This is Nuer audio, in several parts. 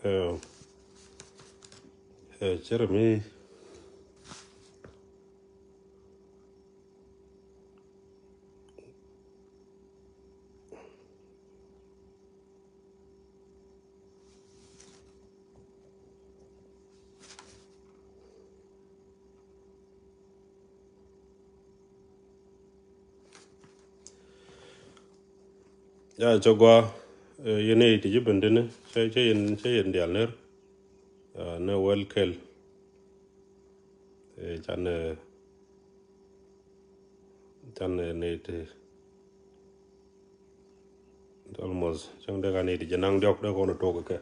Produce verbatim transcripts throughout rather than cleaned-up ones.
Ɛ, ɛ, cɛ rɛ mi. Ya cɛ gua, ɛ, yɛn ɛ ti ji̱ ben dini, cɛ, cɛ yɛn, cɛ yɛn dial ner. Ɛ, ni wel kel. Ɛ, can, ɛ, can, ɛ, ni ti almost cäŋ dee ka ni ti jɛ naŋ diɔk dee kɔn tok kɛ.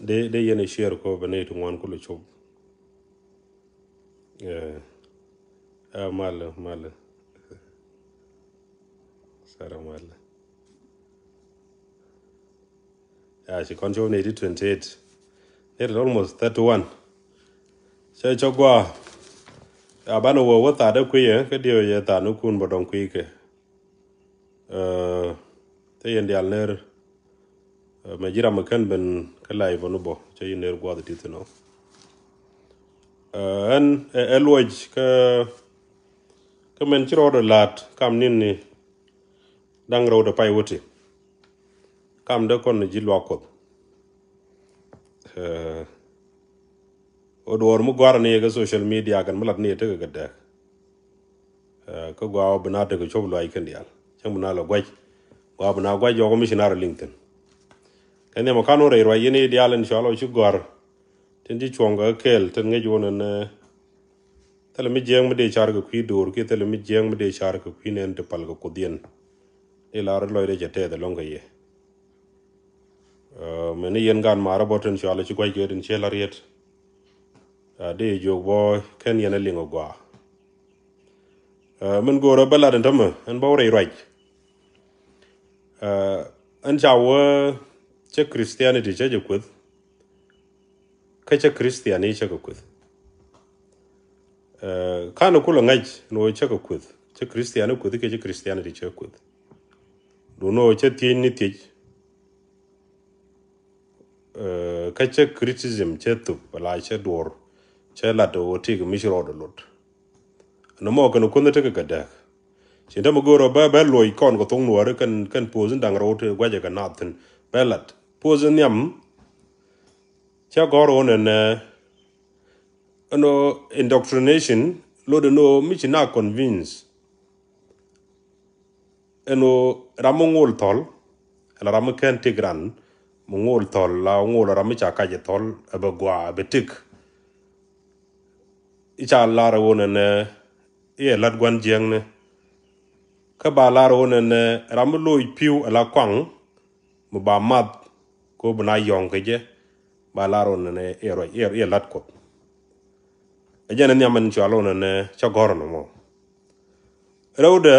Dee, dee yɛn ɛ share kɔ bɛ ni ti ŋuan kulu cop. Ɛ, ɛ, mal, mal. Sara mal. Ya, ci kɔn cop ni ti twenty eight. Ni ti almost thirty one. Cɛ cɔ gua. Ya, banɛ wä wä thaat dee kui̱ yɛ, kä diɛ yɛ thaat ni kun bä dɔŋ kui̱ kɛ. Ɛ, te yɛn dial ner, ɛ, mɛ ji̱ ram mi kän ben kä live bä ni bä, cɛ yɛn ner guath ti thin ɔ. Ɛ, ɛn, ɛ, ɛ luɔc kä, kä mɛn ci rɔɔdɛ la̱t kam nin ni da̱ŋ rɛw dɛ pay wä ti. Kam dee kɔn ji̱ luak Kuɔth. Ɛ, ɔ duɔɔr mi gua̱r ni yɛ kä social media kɛn mi lat ni yɛ tekɛ kɛ dɛk. Ɛ, kä gua wä bi na tekɛ cop luac kɛn diaal. Cäŋ bi na lɛ gua̱c. Gua bi na gua̱c yɔk mi ci na rɛ liŋ thi̱n. Kɛn nhiam ɔ kan wä rɛy ruac yɛn i̱ diaal in cual ɔ ci gɔ̱a̱r. Tin ci cuɔ̱ŋ kɛ kɛɛl tin ŋäc wä nɛn, ɛ, thilɛ mi jiɛɛŋ mi dee car kɛ kui̱ do̱r kiɛ thilɛ mi jiɛɛŋ mi dee car kɛ kui̱ nɛn ti pal kɛ Kuoth yɛn. I̱ lar lɔcdɛ cɛ tɛth ɛlɔ̱ŋ kɛ yɛ. Ɛ, mɛn ni yɛn gaat maarä bɔ tin cual ci gua̱c kɛ tin ciɛ la riet. Ɛ, dee jiök bɔ kɛn yɛn a liŋ a gɔaa. Ɛ, min go̱o̱rä bä lat in tämɛ ɛn bä wä rɛy ruac. Ɛ, ɛn ca wä cä Christianity cä jɛ kueth. Kä cä Christian i̱ cä kɛ kueth. Ɛ, kan kulɛ ŋa̱c ɛn ɣöö cä kɛ kueth. Cä Christian i̱ kueth i̱ kɛ cä Christianity cä kueth. Duundɛ ɣöö cä thiec ni thiec. Ɛ, kä cä criticism cä thup ala cä duɔr cä lat ɣöö tik mi ci rɔɔdɛ lot. Nɔmɔ kɛn kuonh tekɛ kɛ dääk. Ci tämɛ go̱o̱rä bä bä luɔc kɔn kɛ thoŋ nuɔɔri kɛn, kɛn post in da̱ŋ rɛw ti guacɛ kɛ naath thi̱n bä lat post in nhiam. Cä gɔ̱r ɣöö nɛn, ɛ, ɛn ɣöö indoctrination lot ɛn ɣöö mi ci na convince. Ɛn ɣöö ram mi ŋo̱o̱l thɔl, ala ram mi kɛn tik ran mi ŋo̱o̱l thɔl, la ŋo̱o̱l ram mi ca kac ɛ thɔl, ɛ bɛ gɔaa, ɛ bɛ tik. I̱ ca lar ɣöö nɛnɛ, i̱ ɛ la̱t gua̱n jiäkni. Kä ba lar ɣöö nɛnɛ, ram mi loc pi̱w ala kɔaŋ, mi ba math, kɛ ɣöö bi na yɔ̱ŋ kɛ jɛ, ba lar ɣöö nɛnɛ, i̱ ɛ ruac, i̱ ɛ, i̱ ɛ la̱t Kuɔth. Ɛ jɛn ɛ nhiam ɛn cɔal ɣöö nɛnɛ, cä gɔ̱r ɛn ɛmɔ. Rɛwdɛ,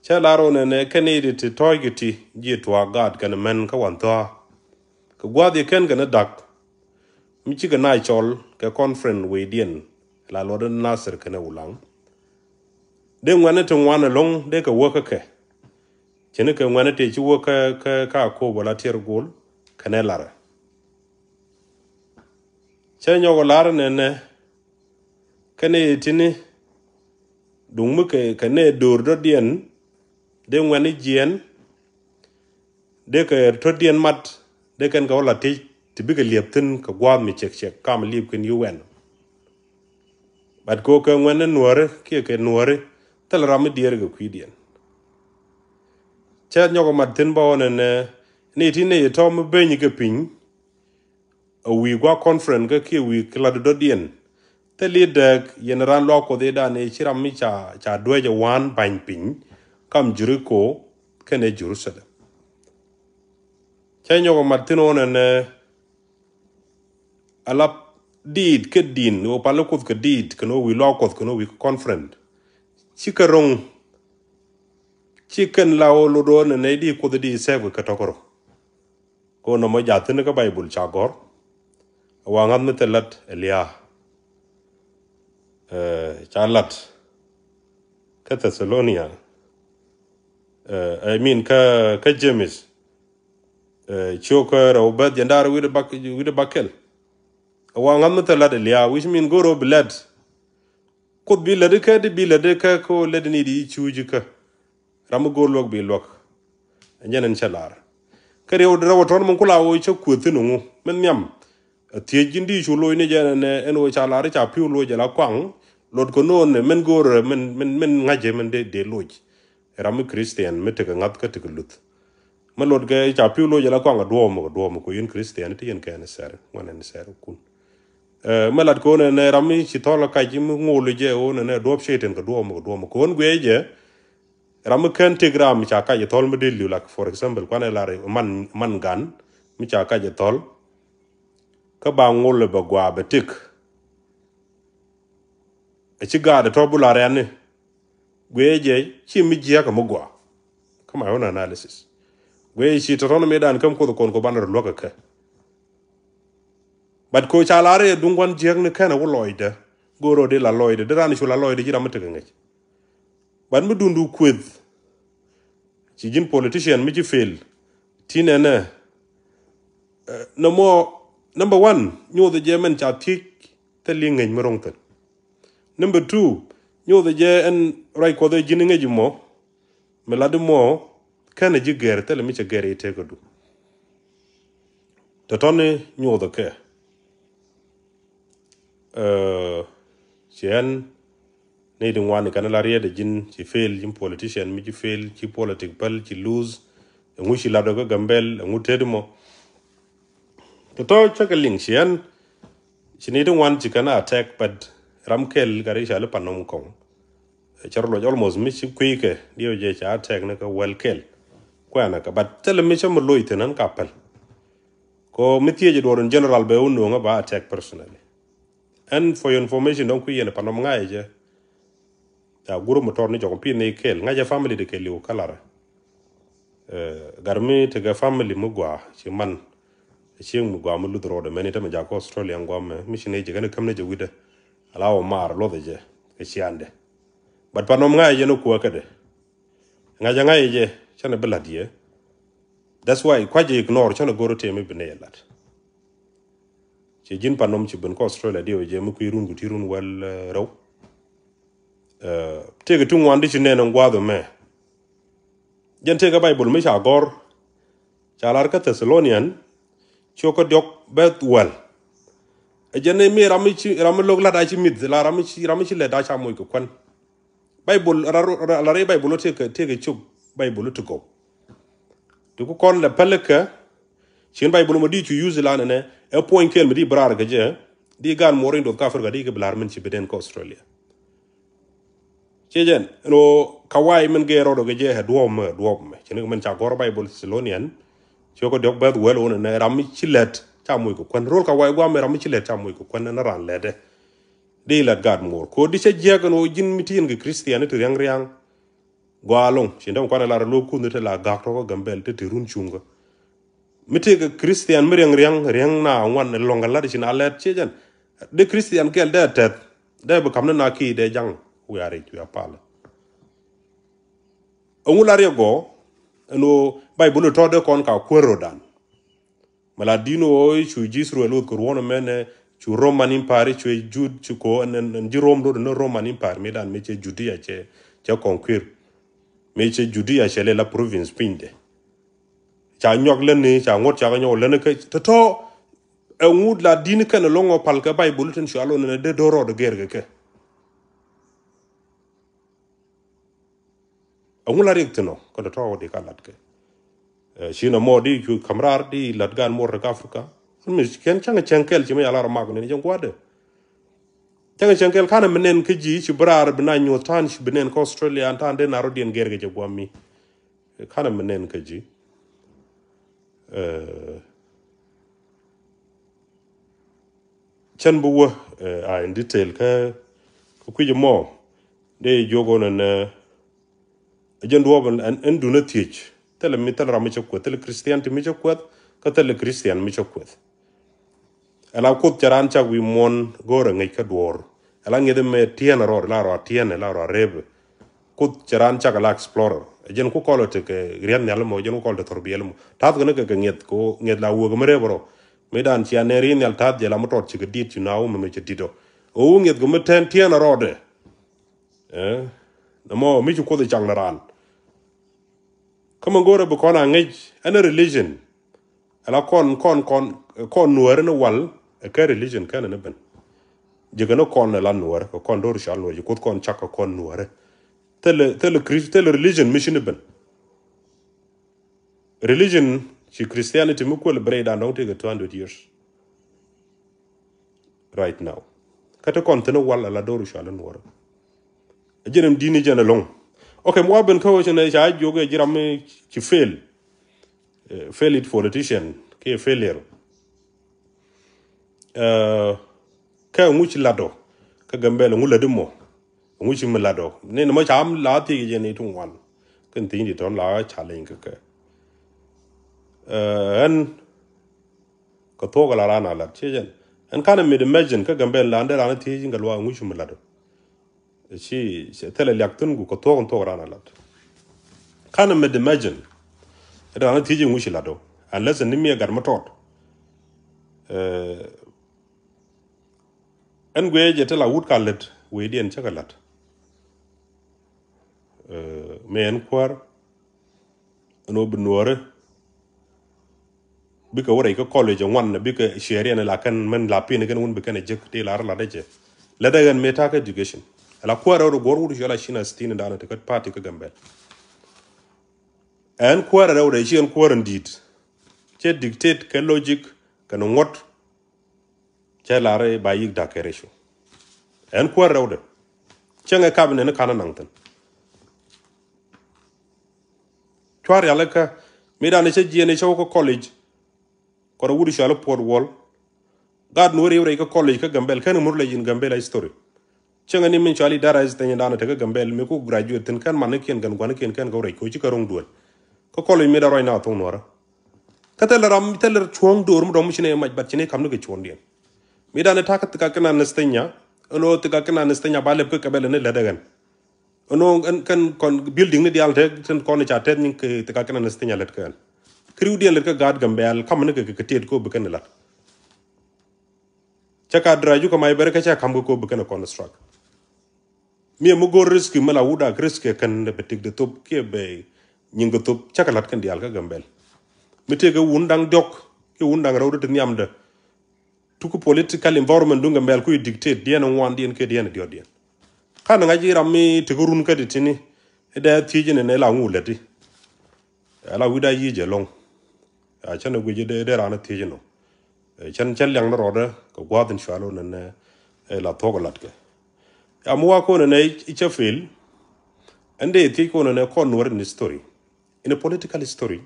cä lar ɣöö nɛnɛ kɛn i̱ ti tɔ̱ɔ̱c kɛ ti ji̱ tuaak gaat kɛn mɛn kä wan thɔ̱a̱. Kɛ gua̱a̱th yɛ kɛn kɛn da̱k mi cikɛ na cɔl kɛ conference wecdiɛn la luɔt in Nasir kɛn ɛ Wulaŋ. Dee ŋuɛ̈ni ti ŋuan ɛlɔ̱ŋ dee kɛ wä kä kɛ. Cini kɛ ŋuɛ̈ni ti ci wä kä, kä, kä Akobo la tiɛr go̱o̱l kɛn ɛ larɛ. Cä nyɔk lar nɛnɛ kɛn i̱ tini duŋ mi kɛ, kɛ nɛ do̱r dɔ̱diɛn dee ŋuɛ̈ni jiɛn. Dee kɛ tɔ̱diɛn mat dee kɛn kɛ wä la tiec ti bikɛ liɛp thi̱n kɛ gua̱a̱th mi cɛk cɛk kam liep kɛn U N. Bat kɛ ɣöö kɛ ŋuɛ̈ni nuääri kiɛ kɛ nuääri thilɛ ram mi diɛɛr kɛ kui̱diɛn. Cä nyɔk mat thi̱n bä ɣän ɛn, ɛ, ni ti nɛy tɔ̱ mi beny kɛ piny. A wi̱i̱ gua̱a̱k conference kä kiɛ wi̱i̱ kɛ lat dɔ̱diɛn. Thil i̱ dääk yɛn raan luaak Kuɔth i̱ da̱a̱n i̱ ci ram mi ca, ca dueec ɛ wa̱a̱n ba̱ny piny kam Jeriko kɛnɛ Jerusalem. Cä nyɔk ɛ mat thi̱n ɣän ɛn, ɛ, a lap diit kä di̱i̱n ɣöö pal i̱ Kuoth kɛ diit kɛn ɣöö wi̱i̱ luaak Kuɔth kɛn ɣöö wi̱i̱ kɛ conference. Cikɛ ro̱ŋ. Ci kɛn la ɣöö lot ɣän ɛn nɛy di Kuoth di sɛp kɛ kɛ tɔ̱kärɔ. Kɛ ɣöö nɔmɔ ja̱thi̱n kä Baibul ca gɔ̱r. Ɛ waŋa̱th mi thil lat ɛ lia̱a̱. Ɛ, ca lat kä Thessalonia. Ɛ, I mean kä, kä James. Ciökä rɛw beth jɛn da̱r wi̱dɛ bak wi̱dɛ bak kɛl. Ɛ wa ŋa̱th mi thil lat ɛ lia̱a̱, which mean go̱o̱r ɣöö bi lɛt. Kuoth bi lät ikä di bi lät ikä ko lät ni di cuuc ikä. Ram mi go̱o̱r luäk bi luäk. Ɛ jɛn ɛn cɛ lar. Kä rɛw rɛw ɛ tɔn mi kula ɣöö cä kueth thin ŋu min nhiam. Ɛ thiec ji̱n di cu loc ni jɛn ɛn ɛn ɣöö ca lar ca pi̱w loc ala kuaŋ. Lot kɛ no̱o̱n min go̱o̱r min min min ŋa̱cɛ min dee dee loc. Ram mi Christian mi tekɛ ŋa̱th kä tekɛ luth. Mi lot kɛ ca pi̱w loc ala kuaŋ a duɔ̱ɔ̱m kɛ duɔ̱ɔ̱m kɛ yɛn Christian ti yɛn kɛn sɛr ŋuan ɛn sɛr kun. Mi lat kɛ ɣöö nɛ nɛ ram mi ci thɔl kac mi ŋo̱o̱l jɛ ɣöö nɛ nɛ duɔ̱ɔ̱p Cɛytan kɛ duɔ̱ɔ̱m kɛ duɔ̱ɔ̱m kɛ ɣöö guiɛ jɛ. Ram mi kɛn tëk ram mi ca kac thɔl mi dee li̱w lak, for example, kuanɛ lar man man gan mi ca kac thɔl. Kä ba ŋo̱o̱l bɛ gua bɛ tëk. Ɛ ci gaat tɔ bu lar ɛn ni. Guiɛ jɛ ci mi jiäk mi gua. Kä my own analysis. Guiɛ ci tɔtɔn mi dan käm kuoth kɔn kɔ banɛ rɔ luäk kɛ. But ko ca lar i̱ duŋ guan jiäk ni kɛn a wä lɔcdɛ. Go̱o̱r ɔ di la lɔcdɛ di ran cu la lɔcdɛ ji̱ ram mi tekɛ ŋäc. But mi dundu kueth. Ci ji̱n politician mi ci fail. Ti nɛnɛ. Nɔmɔ number one, nyothɛ jɛ mɛn ca thiec thil i̱ ŋäc mi ro̱ŋ thil. Number two, nyothɛ jɛ ɛn ruac kuɔth ɛ ji̱n i̱ ŋäc imɔ. Mi lat imɔ kɛn ɛ ji̱ gɛr thilɛ mi cɛ gɛr i̱ tekädu. Tɔtɔni nyothɛ kɛ. Ci ɛn ni di ŋuan i̱ kɛn la riɛt ɛ ji̱n ci fail, ji̱n politician mi ci fail, ci politic päl, ci lose. Ɛŋu ci lat ɔ kä Gambɛl, ɛŋu tet imɔ. Tɔtɔ cä kɛ liŋ ci ɛn. Ci ni di ŋuan ci kɛn a attack, but ram kɛl gari ca li panom kɔŋ. Cɛ rɔ lɔc almost mi ci kui̱ kɛ diɛw jɛ ca attack ni kɛ wɛl kɛl. Kuɛn kɛ, but thilɛ mi cä mi loc thin ɛn ka päl. Ko mi thiec duɔr in general bɛ wä no̱o̱ŋä ba attack personally. And for your information, dɔ̱ŋ kui̱ yɛn panom ŋa̱c jɛ. Ya group mi tɔr ni jɔk pi̱n ni kɛl ŋa̱c jɛ family di kɛl iw kä larɛ. Gat mi tekɛ family mi gua ci man. Cieŋ mi gua mi luth rɔɔdɛ mɛn i̱ tämɛ jakä Australia ŋ gua mɛ mi ci ni jɛ kɛn käm ni jɛ wi̱dɛ. Ala wä maar luɔth jɛ kɛ ciandɛ. But panom ŋa̱c jɛ ni kuäkädɛ. Ŋa̱c jɛ ŋa̱c jɛ cɛn bi la̱t yɛ. That's why kua̱c jɛ ignore cɛn go̱r tëë mi bi ni jɛ la̱t. Ci ji̱n panom ci ben kä Australia diɛ wä jɛ mi kui̱ run ku ti run wäl rɛw. Tëëkɛ ti ŋuan di ci nɛn ɛn gua̱a̱th ɛmɛ. Jɛn tëëkɛ Bible mi ca gɔ̱r. Ca lar kä Thessalonian. Ciökä diɔk beth wäl. Ɛ jɛn ni mi ram mi ci ram mi lo̱k lat a ci mith la ram mi ci ram mi ci lɛt a ca moc kɛ kuän. Bible la ri Bible tëëkɛ tëëkɛ cuk Bible ti gɔw. Ti ku kɔn lɛ pälikä. Cin Bible mɔ di cu use la nɛnɛ ɛ puɔ̱ny kɛl mi di brar kɛ jɛ. Di gan muɔr in doth kä Africa di kɛ bi lar min ci bi den kä Australia. Ciɛ jɛn ɛn ɣöö kawai min gɛɛ rɔɔdɔ kɛ jɛ ɛ duɔ̱ɔ̱p mɛ duɔ̱ɔ̱p mɛ cin kɛ min ca gɔr Bible Thessalonian. Ciökä diɔk beth wäl ɣöö nɛnɛ ram mi ci lɛt ca moc kɛ kuän rol kawai guam mɛ ram mi ci lɛt ca moc kɛ kuän ɛn ran lɛtdɛ. Di lat gat muɔr ko di cɛ jiɛk ɛn ɣöö ji̱n mi ti yɛn kɛ Christian ti riaŋ riaŋ. Gɔaa ɛlɔ̱ŋ ci däm kuanɛ lar lo̱o̱k kunh te la gak tɔkä Gambɛl te te run cuŋkä. Mi tëëkɛ Christian mi riɛŋ riɛŋ riɛŋ na ŋuan ɛlɔ̱ŋ kɛ lat ci na lɛt ciɛ jɛn. Dee Christian kɛl dee tɛth dee bi ka̱m ni na ki dee jaŋ. Wiaa ric wiaa palɛ. Ɛŋu la riɛk gɔɔ ɛn ɣöö Bible tɔ̱ dee kɔn ka kuäär ro̱dan. Mɛ la di̱n ɣöö cu ji̱ Israel wuth kɛ ruɔ̱n ɛmɛnɛ cu Roman Empire cuɛ Jud ci ko ɛn ɛn ji̱ Rom do̱r ni Roman Empire mi dan mi cɛ Judea cɛ cɛ conquer. Mi cɛ Judea cɛ lɛ la province pinydɛ. Ca nyuak läni ca ŋuɔ̱t ca kɛ nyɔk läni kä tɔ̱tɔ̱. Ɛ ŋut la di̱n kɛn ɛlɔ̱ŋ ɔ pal kɛ Bible tin cua lon ɛn ɛ dee do̱r rɔɔd gɛr kɛ kɛ. Ɛŋu la riɛk thi̱n ɔ kä tɔ̱tɔ̱ di ka lat kɛ. Ci nɔmɔ di cu ka̱m raar di lat gan muɔr tek Africa. Mi kɛn cäŋ cäŋ kɛl ci mi yalar mak ni ni cäŋ gua̱dɛ. Cäŋ cäŋ kɛl kanɛ mi nɛn kä ji̱ ci bi raar bi na nyuɔ̱th ta̱a̱n ci bi nɛn kä Australia an ta̱a̱n den na rɔ̱diɛn gɛr kɛ cɛ gua̱m mi. Kanɛ mi nɛn kä ji̱. Cän bi wä a in detail kä kä kui̱c mɔ. Dee jiök ɣän ɛn ɛ jɛn duɔɔp ɛn dun ɛ thiec. Thilɛ mi thilɛ ram mi cä kueth, thilɛ Christian ti mi cä kueth kä thilɛ Christian mi cä kueth. Ɛla kuoth cɛ raan cak wi̱i̱ muɔ̱n go̱o̱rɛ ŋi̱c kä duɔ̱ɔ̱r. Ɛla ŋi̱th ɛmɛ tiɛɛn ɛ rɔɔd la rɔ tiɛɛn ɛ la rɔ rep. Kuoth cɛ raan cak ɛla explorer. Ɛ jɛn ku kɔl ɔ tekɛ riɛn nhial mɔ, ɛ jɛn ku kɔl te thor biɛl mɔ. Tath kɛ ni kɛ kɛ ŋiɛth kɛ ŋiɛth la wek mi rep rɔ. Mi dan cia nɛr in nhial tath jɛ la mi tɔt ci kɛ dit ci na wumɛ mi cɛ dit ɔ. Ɛ wu ŋiɛth kɛ mi tɛn tiɛn a rɔɔdɛ. Ɛ nɛ mɔ mi ci kuoth cak ni raan. Kä mi go̱o̱rɛ bi kɔn a ŋäc ɛn ɛ religion. Ala kɔn kɔn kɔn kɔn nuäärä ni wal ɛ kɛ religion kɛn ni ben. Jikɛ ni kɔn ala nuäärä kɛ kɔn do̱r cal nuäärä ji kuoth kɔn cak kɛ kɔn nuäärä. Thilɛ thilɛ Christ thilɛ religion mi ci ni ben. Religion ci Christianity mi kuäl break dan dɔŋ tëëkɛ two hundred years. Right now. Kä ti kɔn thin wal ala do̱r cal nuäärä. Ɛ ji̱n ɛn di̱n i̱ jɛn ɛlɔ̱ŋ. Okay, mi wa ben kä wecin ɛ ca jiök ɛ ji̱ ram mi ci fail. Failed politician kiɛ failure. Kɛ ŋuc latdɔ kä Gambɛl ŋu lätdi mɔ. Ŋuc mi latdɔ ni ni mɔ cam la thiec jɛ ni tuŋ wan. Kɛn thiec di tɔn la challenge kɛ kɛ. Ɛn kɛ thuɔk la ran a lat ciecɛn ɛn kan mit imagine kä Gambɛl la ndɛ ran thiec in kɛ lua ŋuc mi latdɔ. Ci thilɛ liak thin ku kɛ thuɔk in thuɔk ran a lat. Kan mit imagine. Ran thiec in ŋuc latdɔ unless ni mi gat mi tɔt. Ɛn guiɛ jɛ ti la wut ka lät wee diɛn cä kɛ lat. Mɛ ɛn kuäär ɛn ɣöö bi nuɔɔri bikɛ wä rɛy kä college ŋuan bikɛ ciɛɛriɛn la kɛn mɛn la pin kɛn wun bi kɛn ɛ jek ti la rɛ lat ɛ jɛ. Lät ɛ ɣɛn mɛ ta̱kä education. Ala kuäär rɛw rɛ guɔ̱r wut ciɔ la cin a sitini danɛ ti kä party kä Gambɛl. Ɛn kuäär rɛw rɛ ci ɛn kuäär ɛn di̱i̱t. Cɛ dictate kɛ logic kɛn ŋuɔ̱t. Cɛ lar i̱ ba yik da̱k kɛ ratio. Ɛn kuäär rɛwdɛ cäŋɛ cabinet ni ka̱n anaŋ thi̱n. Cua̱r rialikä mi dan cä jiɛn cä wä kä college. Kɔrɛ wut cuali puɔt wal. Gaat nuɔri rɛy kä college kä Gambɛl kɛn mur lɛ yin Gambɛl a history. Cäŋɛ ni min cuali dara is thɛny dan te kä Gambɛl mi ku graduate thi̱n kɛn man ni kiɛn kɛn guan ni kiɛn kɛn kɛ rɛy ko ci kɛ roŋ duel. Kä college mi da rɔy na thok nuɔrä. Kä thilɛ ram thilɛ cuɔ̱ŋ do̱r mi dɔ̱ŋ mi ci ni mac bat ci ni kam ni kɛ cuɔ̱ŋdiɛn. Mi dan ni ta̱k thika kɛn anestenia. Ɛn ɣöö thika kɛn anestenia ba lɛp kä kɛ bɛl ni lät ɛ ɣɛn. Ɛn ɣöö ɛn kɛn kɔn building ni diaal te tin kɔn ca tɛth nyin kɛ thika kɛn anestenia lät kɛ ɣɛn. Kɛ riwdiɛn lät kä gaat Gambɛl kam ni kɛ kɛ tiet ko bi kɛn lat. Cä ka draju kɛ may bɛr kä cä kam kɛ ko bi kɛn construct. Mi mi go̱r risk mi la wut ak risk kɛn bɛ tik de thop kiɛ bɛ nyin kɛ thop cä kɛ lat kɛn diaal kä Gambɛl. Mi tëëkɛ wun daŋ diɔk kiɛ wun daŋ rɛw ti nhiamdɛ. Tuku political environment duŋ Gambɛl ku dictate diɛn ŋuan diɛn kiɛ diɛn diɔt diɛn. Kan ŋa̱c i̱ ram mi tëëkɛ run kä di tini i̱ dee thiec in ɛn la ŋu lät i̱. Ala wi̱da yic ɛlɔ̱ŋ. A cän ɛ guic dee dee raan thiec inɔ. Cän cän liaŋ ni rɔɔdɛ kɛ gua̱a̱th in cual wä nɛn ɛ la thuɔ̱k ɛ latkɛ. Am wa kɔn ɛn ɛ i̱ cä fail. Ɛn dee thiec kɔn ɛn ɛ kɔn nuɔr in history. In a political history.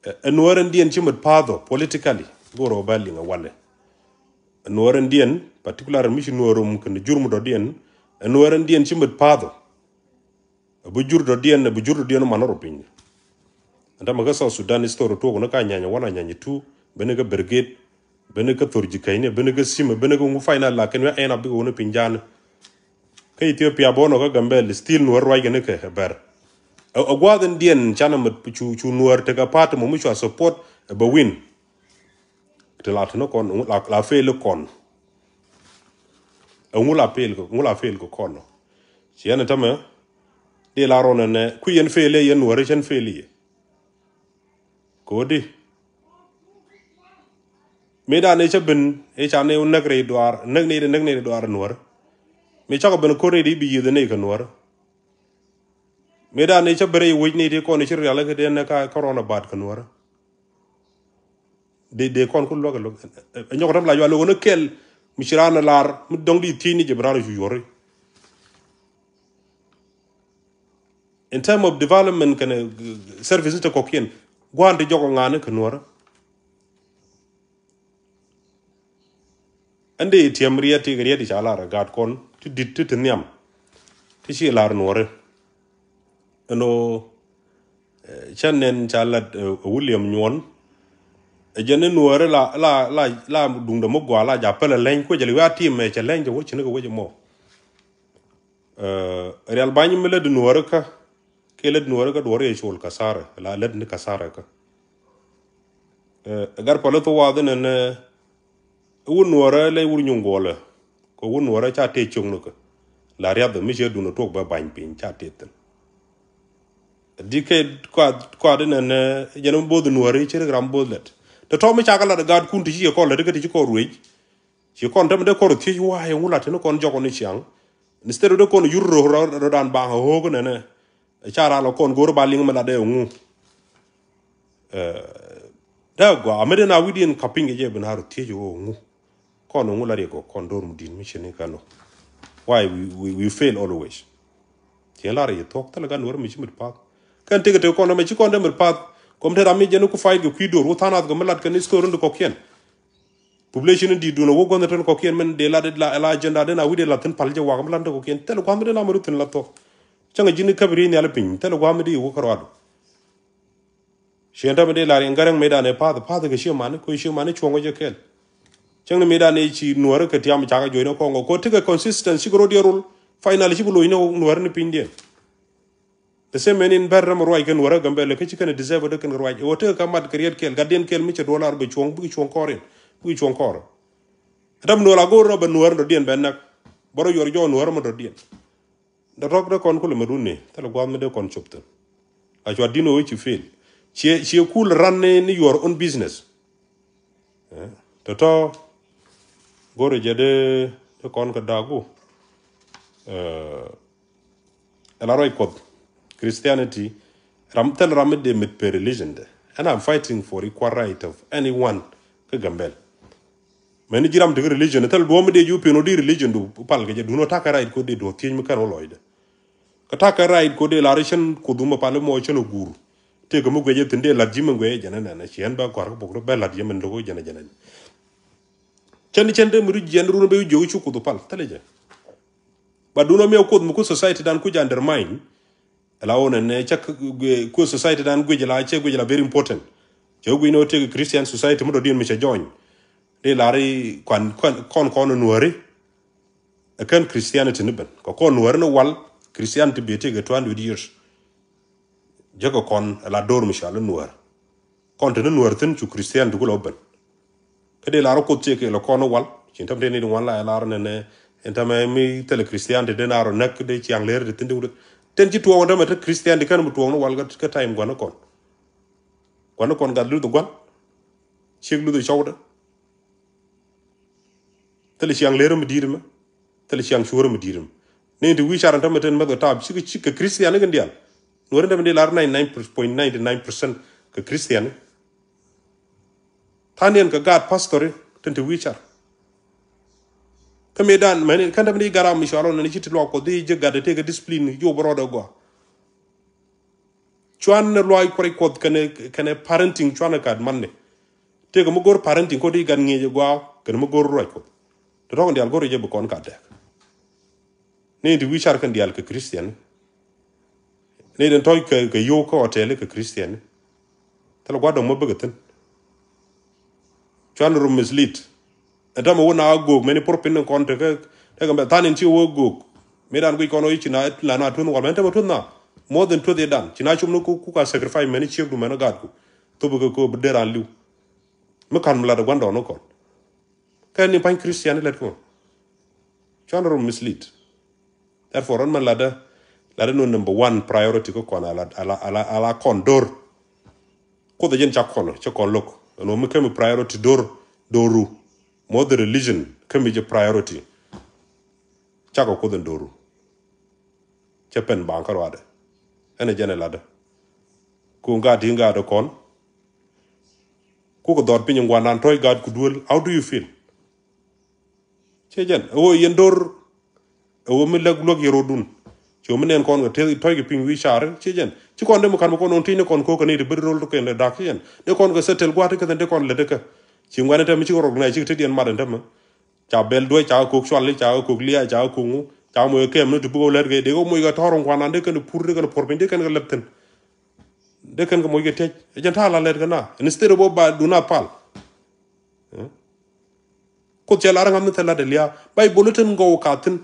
Ɛ nuɔr ɛn diɛn ci mät pa̱a̱th ɔ politically. Go̱r ɔ bä liŋ ɛ walɛ. Ɛ nuɔr ɛn diɛn particular mi ci nuɔr rom kɛn jur mut ɔ diɛn. Ɛ nuɔr ɛn diɛn ci mät pa̱a̱th ɔ. Ɛ bi jur dɔ̱diɛn ɛ bi jur dɔ̱diɛn man rɔ piny. Ɛn tamɛ kä South Sudan history tuɔk ni ka nyany wan a nyany tu beni kä brigade beni kä thor jikäyni beni kä sim beni kä ŋu final la kɛn wia ɛn a bikɛ wuni piny jan. Kä Ethiopia bɔnɔ kä Gambel still nuɔr ruac kɛn kɛ ɛ bɛr. Ɛ guath in diɛn canɛ mɛ cu cu nuɔr tek a party mɔ mi cua support ɛ bɛ win. Ti la tini kɔn la fail kɔn. Ɛ ŋu la fail kɛ ŋu la fail kɛ kɔn. Ci ɛn tamɛ di la rɔn ɛnɛ ku yɛn fail yɛ yɛn nuɔri cɛn fail yɛ. Kodi mi da ni cɛ bin i̱ ca ni näk rɛy duar näk ni di näk ni di duar nuɔri. Mi cakɔ bin kor ni di bi yieth ni kɛ nuɔri. Mi da ni cɛ bin rɛy wec ni di kɔn i̱ ci rial kɛ di ɛn ka corona bat kɛ nuɔri. Dee dee kɔn ku luäk luäk. Ɛ nyɔk ram la yual luäk ni kɛl mi ci raan lar mi dɔŋ di thiec ni jɛ bi raan cu yuɔri. In term of development kɛn service ni te kɔkiɛn guan ti jɔk ŋaani kɛ nuɔrä. Ɛn dee tiɛm riɛt ti riɛt ti ca lar ɛ gaat kɔn ti dit ti ti nhiam ti ci lar nuɔrä. Ɛn ɣöö cä nɛn ca lat ɛ William Nyuɔn. Ɛ jɛn ni nuɔɔri la la la la duŋdɛ mi gɔaa la ja pälɛ leny kuecɛ li wiaa tim ɛ cɛ leny cɛ wä cini kɛ wec ɛmɔ. Ɛ rial bany mi lät nuɔɔri kä Kɛ lät nuɔrä kä duɔrä yɛ col kasarɛ la lät ni kasarɛ kä. Ɛ gar pali thuwath inɛn ɛ wun nuɔrä lɛ wur nyuŋ guɔlɛ. Kɛ wun nuɔrä ca tëë cioŋ ni kä la riath mi cɛ dun ɛ tuɔk bɛ bany piny ca tëë thin. Di kɛ kuath inɛn ɛ jɛn mi both nuɔrä ci rik ram both lɛt. Tɛ tɔmi ca kä lat ɛ gaatkun ti ci yɛ kɔn lɛt kä ti ci kɔn ruec. Ci kɔn tɛm dee kɔn thiec wa̱a̱ yɛ ŋu lat tini kɔn jɔk ni ciaŋ. Instead of dee kɔn yur rɔ rɔ dan baŋ a ho̱o̱k nɛnɛ. Ca ral kɔn go̱o̱r ba liŋ mi lat dee ŋu. Dee gɔaa mi dee na wi̱diɛn kapiny kɛ jɛ bi na rɔ thiec ɣöö ŋu. Kɔn ŋu lat yɛ kɔ kɔn do̱r mi di̱n mi cini kanu. Why we, we, we fail always. Ci lar yɛ thuɔk thilɛ gan wär mi ci mit path. Kɛn tëk tëk kɔn dee mi ci kɔn dee mit path. Kɔm te ram mi jɛn ku fight kɛ kui̱ do̱r wu than ath kɛ mi lat kɛ ni story ni kɔkiɛn. Population in di̱i̱t duun a wä gua̱nh tɛn kɔkiɛn min dee la la agenda den a wi̱c dee la thi̱n pal jɛ wak mi lan te kɔkiɛn thil gua̱nh mi dee la mi ru thi̱n la thok. Cäŋ a ji̱n käp ri nhial piny thil gua̱nh mi dee wä kä ruadu. Ciɛn tɛm dee la riɛn gäräŋ mi dan ɛ path path kɛ ciɛ mani kɔ ciɛ mani cuɔ̱ŋ wä jɛ kɛl. Cäŋ ni mi dan ɛ ci nuɔ̱ɔ̱ri kɛ tiam cakɛ juɔ̱c ni kɔŋ kɔ ti kɛ consistency kɛ rot yɛ rol. Final ci bi loc ni nuɔ̱ɔ̱ri ni piny diɛn. The same mɛn in bɛr rɛm ruac kɛn wärä Gambɛl kä ci kɛn deserve dee kɛn ruac ɛ wä tekɛ ka mat kɛ riɛt kɛɛl gatdiɛn kɛɛl mi cɛ duɔl ar bɛ cuɔ̱ŋ bikɛ cuɔ̱ŋ kɔɔr in bikɛ cuɔ̱ŋ kɔɔr. Ram nuɔr a go̱o̱r rɔ bɛ nuɔr dɔ̱diɛn bɛ näk. Bä rɔ yuɔr jɔɔk nuɔr mɛ dɔ̱diɛn. Dɛ rɔk dee kɔn kulɛ mɛ dun ni thilɛ gua̱a̱th mi dee kɔn cop thi̱n. A cua din ɣöö ci fail. Ciɛ ciɛ kul ran ni ni your own business. Tɔ̱tɔ̱ go̱rɛ jɛ dee dee kɔn kɛ da̱a̱k gu. Ɛ la ruac kuɔth Christianity ram thil ram mi dee mit pe religion de. And I'm fighting for equal right of anyone kä Gambel. Mɛni ji̱ ram ti kä religion thil duɔ̱ɔ̱m mi dee ju pin wä di religion du pal kɛ jɛ dun wä ta̱kɛ right ko dee duɔ̱ɔ̱ thiec mi kɛn wä lɔcdɛ. Kä ta̱kɛ right ko dee lar cän kuoth wä mi pal mɔ cän wä guur. Tëëkɛ mi guɛc jɛ thi̱n dee lat ji̱ mi guɛc jɛ jɛn nɛn ciɛn bɛ gɔ̱a̱r kä bok bɛ lat ji̱ mi lo̱k jɛn jɛn. Cän cän dee mi ru jiɛn run bɛ jiök cu kuoth wä pal thilɛ jɛ. Ba dun wä mi kuoth mi ku society dan ku jɛ undermine. Ɛ la wä nɛn cä ku society dan guic la cɛ guic la very important. Cɛ guic ni wä tëëkɛ Christian society mi dɔ̱diɛn mi cɛ join. Dee lar kuan kuan kɔn kɔn nuɔ̱ri. Ɛ kɛn Christianity ni ben kɛ kɔn nuɔ̱ri ni wal Christianity bɛ tëëkɛ two hundred years. Jekɛ kɔn ɛ la do̱r mi cɔal i̱ nuäär. Kɔn te ni nuäär thi̱n cu Christianity ku lɔ ben. Kä dee lar kuoth ciɛ kɛ lɔ kɔn i̱ wal ci in tɛm te ni di wan la ɛ lar nɛnɛ. In tɛmɛ mi thilɛ Christianity dee na rɔ näk dee ciaŋ ler di thi̱n di wut. Ten ci tuɔɔk in tɛmɛ te Christianity kɛn mi tuɔɔk ni wal kä time gua̱n ikɔn. Gua̱n ikɔn gat luth gua̱n. Ciek luth cɔwdɛ. Thil ciaŋ ler mi di̱i̱t mɛ. Thil ciaŋ cuɔr mi di̱i̱t mɛ. Ni ti wi̱i̱ car in tämɛ ten mɛth kɛ taap cikɛ cikɛ Christian ni kɛn diaal. Nuɔ̱ri tämɛ di lar ninety nine point ninety nine percent kɛ Christian ni. Tha̱a̱n yɛn kɛ gaat pastor ten ti wi̱i̱ car. Kä mi dan mɛni kɛn tämɛ di gat ram mi cual ɣɔn ni ci ti luak kuɔth di jɛ gat di tëëkɛ discipline ji̱ wä bä rɔɔdɛ gɔaa. Cuan ni luaac kuɔrɛ kuɔth kɛnɛ kɛnɛ parenting cuan ni kat man ni. Tëëkɛ mi go̱r parenting kɔ di gat ŋi̱eec ɛ gua̱a̱ kɛnɛ mi go̱r ruac kuɔth. Tɔ̱tɔ̱ kɛn diaal go̱r jɛ bi kɔn kat dɛk. Ni ti wi̱i̱ car kɛn diaal kɛ Christian. Ni den tɔ̱c kɛ kɛ yio̱w kä hotel kɛ Christian. Thilɛ gua̱a̱r dɔ̱ŋ mi bikɛ thi̱n. Cuan rum mislead. Ɛn tämɛ wä na göök mɛni por pin ni kɔn tekä tekä mɛ than in ci wä göök. Mi dan guic kɔn wä ci na la na tun wal mɛn tämɛ tun na. More than twenty dan ci na cum ni ku ku ka sacrifice mɛni ciek du mɛni gaat ku. Thop kɛ ko bi der an liw. Mi kan mi lat guan dɔn ni kɔn. Kɛ ni pany Christian lɛt kɔ. Cuan rum mislead. Therefore ran mɛn latdä latdä nu number one priority kä kɔn ala ala ala ala kɔn dor. Kuoth jin ca kɔn ca kɔn look. Ɛn wä mi kemi priority dor doru. More the religion kemi jɛ priority. Ca kɔ kuoth in doru. Cɛ pɛn baŋ kä ruadɛ. Ɛn jɛn latdä. Ku ŋa ti ŋa dɔ kɔn. Ku kɛ dhɔr piny ŋuan nan tɔy gaat ku duel. How do you feel? Ciɛ jɛn ɛ ɣöö yɛn do̱r. Ɛ ɣöö mi lɛk luäk yɛ rotdun. Ci ɣöö mi nɛn kɔn kɛ tëë tɔ̱c kɛ piny wi̱i̱ car ciɛ jɛn ci kɔn dee mi ka̱n mi kɔn ɣöö ti̱c ni kɔn ko̱k kɛ ni ti beri rol ti kɛn lɛ da̱k ciɛ jɛn dee kɔn kɛ settle gua̱a̱t ti kɛn dee kɔn lät kä. Ci ŋuɛn tɛmɛ ci kɛ rɔk nɛ ci kɛ tetdiɛn mat ɛn tɛmɛ. Ca bɛl duec ca kɛ ko̱k cuali ca kɛ ko̱k lia̱a̱ ca kɛ ko̱k ŋu ca moc kɛ kɛm ni ti bikɛ wä lät kɛ dee kɛ moc kɛ tɔ̱r in kuan nan dee kɛn pur dee kɛn puɔr piny dee kɛn kɛ lɛp thi̱n. Dee kɛn kɛ moc kɛ tiec ɛ jɛn ta̱a̱ la lɛt kɛ na instead of ba dun a pal. Kuoth cɛ lar ŋa̱th ni thil lat ɛ lia̱a̱ Baibol ni ten gɔw ka thi̱n.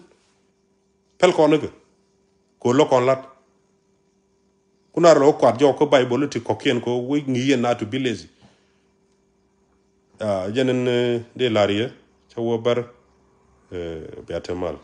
Pɛl kɔn ni kɛ ko̱ lo̱k kɔn lat. Kun a rɔ kuat jɔk kä Bible ti kɔkiɛn kɔ wec ŋi̱i̱c yɛn na to be lazy. Jɛn in dee la̱r yɛ cä wä bär. Bia te mal.